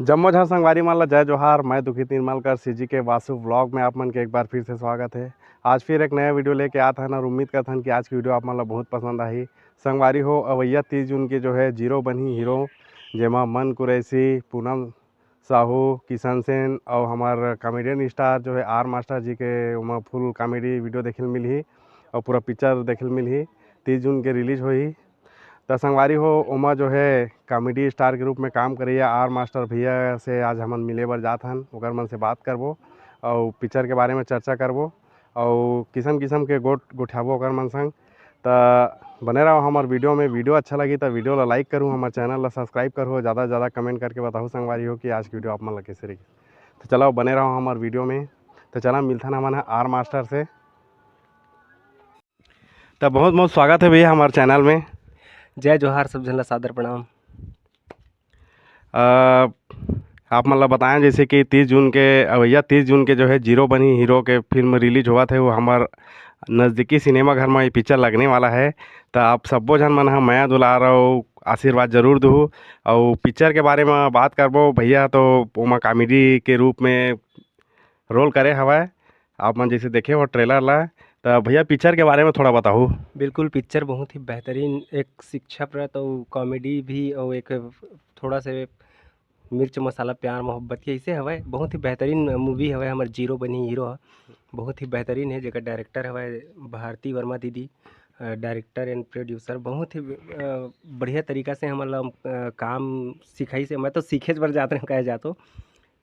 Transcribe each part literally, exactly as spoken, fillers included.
जम्मो झन संगवारी मन ला जय जोहार। मैं दुखित निर्मलकर, सीजी के वासु व्लॉग में आप मन के एक बार फिर से स्वागत है। आज फिर एक नया वीडियो लेके आत हन और उम्मीद करत हन कि आज की वीडियो आप मन ला बहुत पसंद आही। संगवारी हो, अवैया तीस जून के जो है जीरो बनही हीरो, जेमा मन कुरैशी, पूनम साहू, किशन सेन और हमार कॉमेडियन स्टार जो है आर मास्टर जी के ओमा फुल कॉमेडी वीडियो देखे ल मिलही और पूरा पिक्चर देखे ल मिलही। तीस जून के रिलीज होही। त संगवारी हो, ओमा जो है कॉमेडी स्टार के रूप में काम करैया आर मास्टर भैया से आज हमन मिले बर जात हन, ओकर मन से बात करबो और पिक्चर के बारे में चर्चा करबो और किसम किसम के गोठ गोठियाबो ओकर मन संग। त बने रहो हमर वीडियो में। वीडियो अच्छा लगी त वीडियो ला लाइक करू, हमर चैनल ला सब्सक्राइब करू, ज़्यादा से ज़्यादा कमेंट करके बताहू संगवारी हो कि आज की वीडियो आप मन ला कैसे रही। तो चलो बने रहो हमर वीडियो में। तो चला मिलथन हमन ह आर मास्टर से। त बहुत बहुत स्वागत है भैया हमारे चैनल में। जय जोहार, सब झन ला सादर प्रणाम। अ, आप मन ला बताएं जैसे कि तीस जून के, अवैया तीस जून के जो है जीरो बनही हीरो के फिल्म रिलीज होवत है, वो हमार नज़दीकी सिनेमा घर में ये पिक्चर लगने वाला है। त आप सब्बो झन मन ह मया दुलार और आशीर्वाद जरूर दूहू। और पिक्चर के बारे में बात करबो भैया, तो ओमा कॉमेडी के रूप में रोल करे हवय। आप मन जैसे देखे हो ट्रेलर ला, त भैया पिक्चर के बारे में थोड़ा बताहू। बिल्कुल, पिक्चर बहुत ही बेहतरीन, एक शिक्षाप्रद और कॉमेडी भी और एक थोड़ा से मिर्च मसाला प्यार मोहब्बत के ऐसे हवय। बहुत ही बेहतरीन मूवी हवय, हमर जीरो बनही हीरो ह। बहुत ही बेहतरीन है, जेकर डायरेक्टर हवय भारती वर्मा दीदी, अ, डायरेक्टर एंड प्रोड्यूसर। बहुत ही, अ, बढ़िया तरीका से हमन ला, अ, काम सिखाइस हे। मैं तो सीखेच बर जात रहेंव, कहे जातो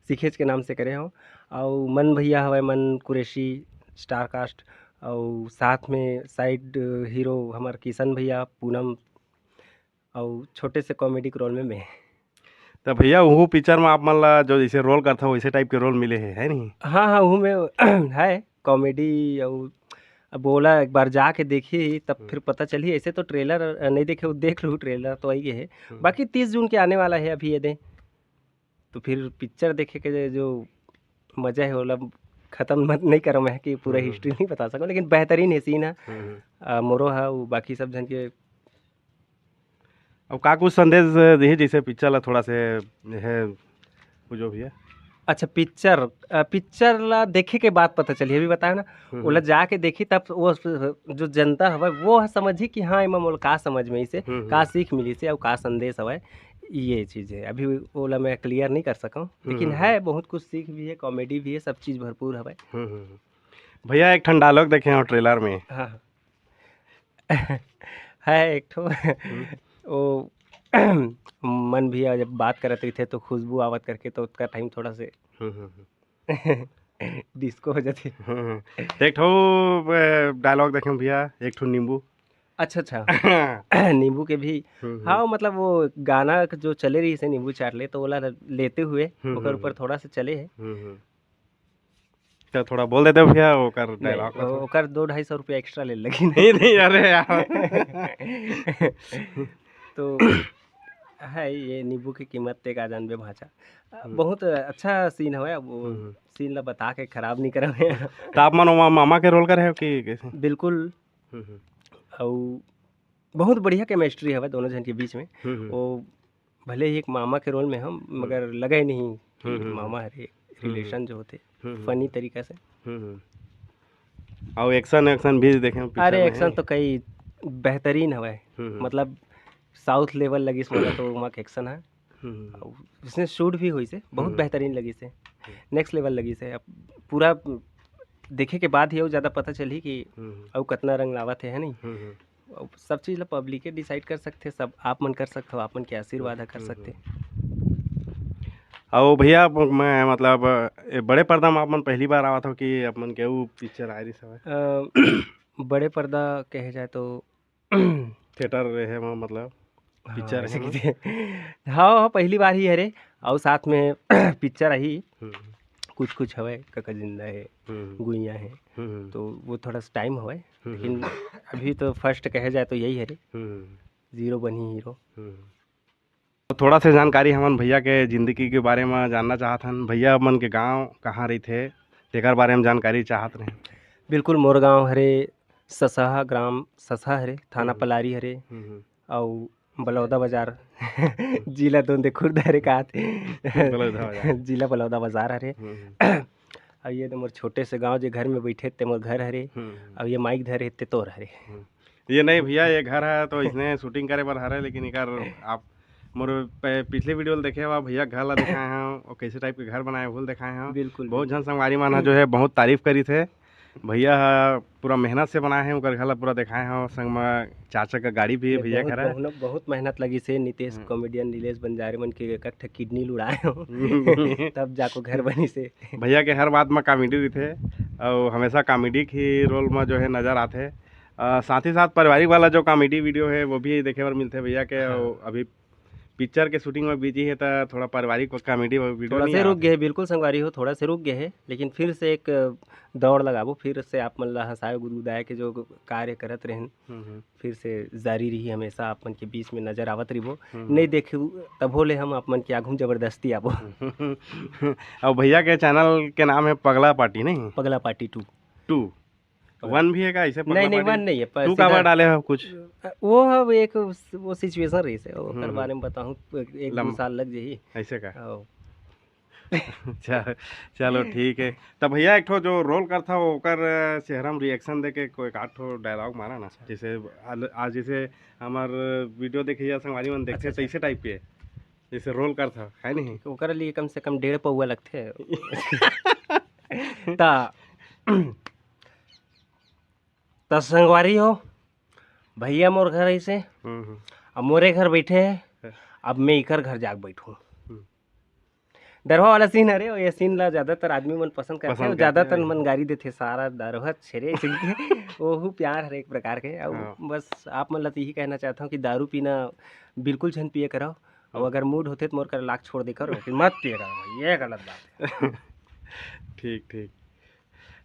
सीखेच के नाम से करे हव। अउ मन भैया हवय, मन कुरैशी स्टार कास्ट, अउ साथ में साइड हीरो हमर किशन भैया, पूनम, अउ छोटे से कॉमेडी के रोल में मैं। त भैया, उहू पिक्चर में आप मन ला जो जैसे रोल करथव, वैसे टाइप के रोल मिले हे, है नहीं? हाँ, हाँ, उहू में है कॉमेडी। अउ अब ओला एक बार जाके देखी, तब हम्म। फिर पता चलही। ऐसे तो ट्रेलर, अ, नहीं देखे, वो देख लू, ट्रेलर तो आई गए है। हम्म। बाकी तीस जून के आने वाला है अभी ये दे, तो फिर पिक्चर देखे के जो मजा है, ओला खत्म मत नहीं करो मैं कि पूरा हम्म। हिस्ट्री नहीं बता सकूं, लेकिन बेहतरीन है सीन है। हम्म। अ, मोरो है, वो बाकी सब झन के। अब का कुछ संदेश दिही, जैसे पिक्चर ला थोड़ा से है वो जो भी है। अच्छा, पिक्चर, अ, पिक्चर ला देखे के बाद पता चली, अभी बताया ना, हम्म, ओला हम्म। जाके देखी, तब वो स-, जो जनता हवय, वो ह समझी कि हाँ, एमा मोला का समझ में आइसे, हम्म, का हम्म। सीख मिलिसे, अउ का संदेश हवय, ये चीज़ है। अभी ओला मैं क्लियर नहीं कर सकूँ, लेकिन हम्म, हम्म। है, बहुत कुछ सीख भी है, कॉमेडी भी है, सब चीज़ भरपूर हवय। हम्म, हम्म, हम्म। भैया, एक ठन डायलॉग देखे हो ट्रेलर में। हाँ, हाँ। है एक ठो। हम्म। वो मन भी जब बात करत रहिथे तो खुशबू आवत करके, तो ओतका टाइम थोड़ा से हम्म, हम्म, हम्म। डिस्को हो जाथे। हम्म, हम्म। एक ठो, अ, डायलॉग देखे भैया, एक ठो नींबू। अच्छा, अच्छा। नींबू के भी, हम्म, हम्म। हाँ, मतलब वो गाना जो चले रहिसे नींबू चाट ले, तो ओला लेते हुए हम्म, ओकर हम्म, ऊपर हम्म। थोड़ा सा चले है। हम्म, हम्म। तो थोड़ा बोल देते हो भैया, ओकर नहीं, डायलॉग ला ओ-, थोड़ा। ओकर दो ढाई सौ रुपया एक्स्ट्रा ले लगी। नहीं, नहीं, अरे यार। तो है ये नींबू की कीमत ते का जानबे भांचा। हम्म। बहुत अच्छा सीन हवय, अब वो हम्म, हम्म। सीन ला बता के खराब नहीं करब। तो आप मन ओमा मामा के रोल करे हो कि कैसे? बिल्कुल। हम्म, हम्म। अउ बहुत बढ़िया केमिस्ट्री हवय दोनों झन के बीच में। हम्म, हम्म। वो भले ही एक मामा के रोल में हम, हम्म। मगर लगे नहीं कि हम्म, हम्म, मामा हम्म। हरे, हम्म, हम्म। रिलेशन जो होथे, हम्म, हम्म। फनी तरीका से। हम्म, हम्म। अउ एक्शन, एक्शन भी देखे पिक्चर अरे, में एक्शन है। तो कई बेहतरीन हवय। हम्म, हम्म। मतलब, साउथ लेवल लगिस मोला तो ओमा के एक्शन है। हम्म, हम्म। अउ उसने शूट भी होइसे, बहुत हम्म। बेहतरीन लगिसे। हम्म। नेक्स्ट लेवल लगिसे। अब पूरा देखे के बाद ही अउ ज़्यादा पता चलही कि हम्म, हम्म। अउ कतना रंग लावत हे, है नहीं? हम्म, हम्म। अब सब चीज़ ला पब्लिके डिसाइड कर सकथे, सब आप मन कर सकथव, आप मन के आशीर्वाद ह कर हम्म, सकथे। हम्म। अउ भैया, मैं मतलब, ए, बड़े पर्दा में आप मन पहली बार आवत हो कि आप मन के अउ पिक्चर आए रिस हवय? अ, बड़े पर्दा कहे जाए तो थिएटर रहे म-, मतलब हाँ, पिक्चर वैसे है ना? कि थे-, हाँ, हाँ, पहली बार ही हरे, अउ साथ में पिक्चर आही, हम्म। कुछ कुछ हवय, काका जिंदा है, हम्म। गुइया है, हम्म। तो वो थोड़ा सा टाइम हवय, हम्म। लेकिन अभी तो फर्स्ट कहे जाए तो यही हरे, हम्म। जीरो बनही हीरो। हम्म। तो थोड़ा से जानकारी हमन भैया के जिंदगी के बारे में जानना चाहत हन। भैया मन के गांव कहाँ रहिथे, तेकर बारे में जानकारी चाहत रहे। बिल्कुल, मोर गांव हरे ससहा, ग्राम ससहा हरे, थाना हम्म। पलारी हरे, हम्म, हम्म। अउ बलौदा बाजार। जिला दोंदे खुर्द हरे का आथे। बलौदा बाजार। जिला बलौदा बाजार हरे। हम्म, अब ये तो मोर छोटे से गांव, जे घर में बैठे ते मोर घर हरे। हम्म। अब ये माइक धरे ते तोर हरे। ये नहीं भैया, ये घर है तो इसने शूटिंग करे बर हरे, लेकिन एकर आप मोर प- पिछले वीडियो ल देखे हवा, भैया घर ला दिखाए हैं, और कैसे टाइप के घर बनाए, वो ल दिखाए हैं। बिल्कुल, बहुत बिल्कुल। झन संगवारी मन ह जो है बहुत तारीफ करी थे। भैया ह पूरा मेहनत से बनाए हैं, ओकर घर ला पूरा दिखाए हैं। संग में चार चक्का गाड़ी भी है ये भैया बहुत, घर है। बहुत, बहुत मेहनत लगी से नितेश हम्म। कॉमेडियन नीलेश बंजारे मन के एक ठा किडनी ल उड़ाए हो। तब जाको घर बनी से। भैया के हर बात में कॉमेडी रहिथे, और हमेशा कॉमेडी के रोल में जो है नजर आथे। अ, साथ ही साथ पारिवारिक वाला जो कॉमेडी वीडियो है वो भी देखे बर मिलथे भैया के। हाँ। और अभी पिक्चर के शूटिंग में बिजी है तो थोड़ा पारिवारिक कॉमेडी वीडियो थोड़ा नहीं से रुक आथे। गए है, बिल्कुल संगवारी हो, थोड़ा से रुक गए है, लेकिन फिर से एक दौड़ लगाबो, फिर से आप मन ला हंसाए गुदगुदाए के जो कार्य करत रहेन, हम्म, हम्म। फिर से जारी रही, हमेशा आप मन के बीच में नजर आवत रहिबो। हम्म। नहीं देखू तभो ले हम आप मन के आगू में जबरदस्ती आबो। और भैया के चैनल के नाम है पगला पार्टी, नहीं? पगला पार्टी टू। टू। वन भी है का ऐसे पगला नहीं, नहीं, पार्टी? वन नहीं है, पर टू सीधा काबर डाले हो कुछ? वो अब एक, वो सिचुएशन रही से, ओकर हम्म, बारे में बताऊं, एक दो लम- साल लग जाही। ऐसे का? आओ। चल-, चलो ठीक है। तब भैया एक ठो जो रोल करथा ओकर चेहरा में रिएक्शन देके कोई एक आध ठो डायलॉग मारा ना, जैसे आल-, आज जैसे हमार वीडियो देखे या संगवारी मन देखथे अच्छा, तैसे टाइप के जैसे रोल करथा है नहीं? ओकर लिए कम से कम डेढ़ पौवा लगथे। ता त संगवारी हो, भैया मोर घर ऐसे, हम्म, हम्म। अब मोरे घर बैठे है, हाँ। अब मैं इकर घर जाके बैठूं। हम्म। डरवा वाला सीन हरे, ये सीन ला ज्यादातर आदमी मन पसंद करथे, पसंद और ज्यादातर करथे। मन गारी देथे, सारा दारू ह छेरे ऐसे करके। ओहू प्यार हरे एक प्रकार के। और हाँ। बस आप मन ला तो यही कहना चाहता हूँ कि दारू पीना बिल्कुल झन पिए करो, और हम्म। अगर मूड होथे तो मोर कर लाख छोड़ दे करो, लेकिन मत पिए करो भाई, ये गलत बात है। ठीक, ठीक।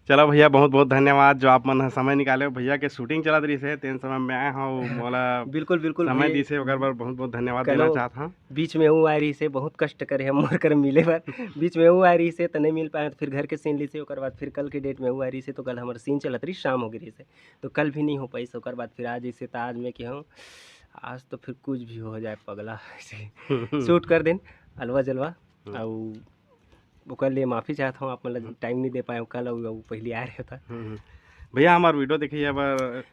चलो भैया, बहुत बहुत धन्यवाद जो आप मन ह समय निकाले हो। भैया के शूटिंग चलत रहिस हे, तेन समय मैं आए हूँ, मोला बिल्कुल, बिल्कुल समय भाई। दिस हे, ओकर बर बहुत बहुत धन्यवाद कलो देना चाहत हूँ। बीच में वो आए रहिस हे, बहुत कष्ट करे हम मोर कर मिले बर। बीच में वो आए रहिस हे, त नहीं मिल पाए, तो फिर घर के सीन लिस हे, ओकर बाद फिर कल के डेट में वो आए रहिस हे, तो कल हमर सीन चलत रहिस, शाम हो गई रहिस हे, तो कल भी नहीं हो पाइस। ओकर बाद फिर आज जैसे त आज मैं के हूँ, आज तो फिर कुछ भी हो जाए पगला, ऐसे शूट कर देन अलवा जलवा। हम्म। अउ ओकर लिए माफी चाहत हूँ, आप मन ला टाइम नहीं दे पाए कल, अउ, अउ पहली आ रहे होता। हम्म, हम्म। भैया, हमार वीडियो देखिए, अब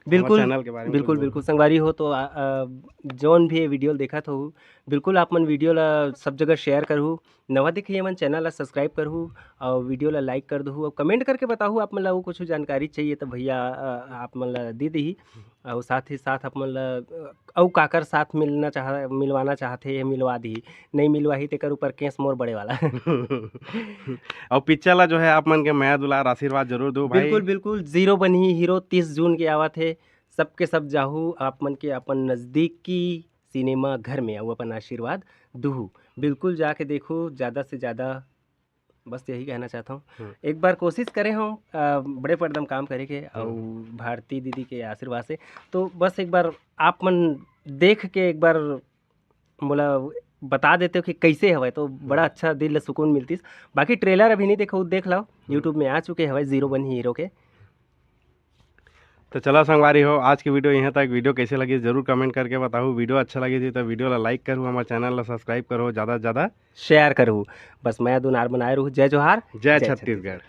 बिल्कुल, चैनल के बारे में बिल्कुल, कुछ बिल्कुल संगवारी हो तो आ, आ, जौन भी ये वीडियो ल देखत हो, बिल्कुल आप मन वीडियो ला सब जगह शेयर करहू, नवा देखिए मन चैनल ला सब्सक्राइब करहू, और वीडियो ला लाइक कर दहू, और कमेंट करके बताहू आप मन ला वो कुछ जानकारी चाहिए तो भैया आ, आप मन ला दे दही। और साथ ही साथ आप मन ला आ, अउ काकर साथ मिलना चाह मिलवाना चाहते हैं, मिलवा दी, नहीं मिलवाही तेकर ऊपर केस मोर बड़े वाला। और पिक्चर ला जो है आप मन के मया दुलार आशीर्वाद जरूर दो भाई। बिल्कुल, बिल्कुल, जीरो बनही हीरो तीस जून के आवत है, सबके सब जाहू, आप मन के अपन नजदीकी सिनेमा घर में अउ अपन आशीर्वाद दुहू। बिल्कुल जाके देखो, ज्यादा से ज्यादा, बस यही कहना चाहता हूँ। हम्म। एक बार कोशिश करे हूँ आ, बड़े पर्दा में काम करे के, और भारती दीदी के आशीर्वाद से, तो बस एक बार आप मन देख के एक बार मोला बता देते हो कि कैसे हवय, तो बड़ा अच्छा दिल ल सुकून मिलतिस। बाकी ट्रेलर अभी नहीं देखो, देख लो, यूट्यूब में आ चुके हवय जीरो बनही हीरो के। तो चला संगवारी हो, आज की वीडियो यहाँ तक। वीडियो कैसे लगी जरूर कमेंट करके बताओ। वीडियो अच्छा लगी थी तो वीडियो ला लाइक करो, हमारे चैनल ला सब्सक्राइब करो, ज़्यादा से ज़्यादा शेयर करो। बस मैं दुनार बनाए रहूँ। जय जोहार, जय छत्तीसगढ़।